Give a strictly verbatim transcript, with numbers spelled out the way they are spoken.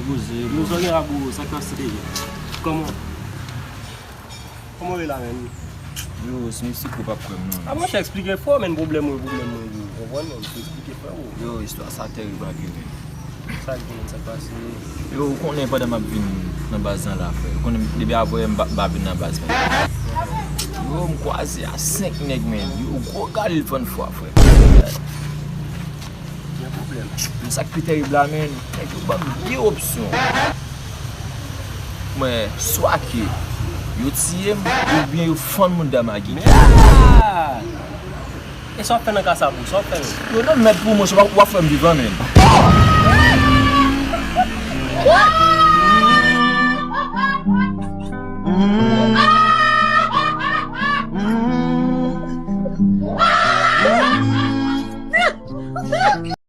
Poze. Yo, sa gen la, bro, sa k pase? Kòman? Kòman w ye la, menn? Yo, se yon psiko p ap kwè m non. A, monchè, eksplike frè w, menn, pwoblèm mwen, pwoblèm mwen, bro. Konprann, menn, eksplike frè w. Yo, istwa sa terib anpil, menn. Sa k gen, sa k pase? Yo, ou konnen pandan m ap vin nan baz lan la, frè. Ou konnen depi apre m pa, m pa vin nan baz, menn. Yo, m kwaze a senk nèg, menn. Yo, gwo galil fann fwa, frè. Gen pwoblèm. Men sa k pi terib la, menn, nèg yo ban m de opsyon. Mwen, swa ke yo tiye m, oubyen yo fann mouda m a gigi. Men, ah! E sa w ap fè nan ka sa, bro? Sa w ap fè menm? Yo, nan mèd pou mwen, w ap, w ap fè m vivan, menn.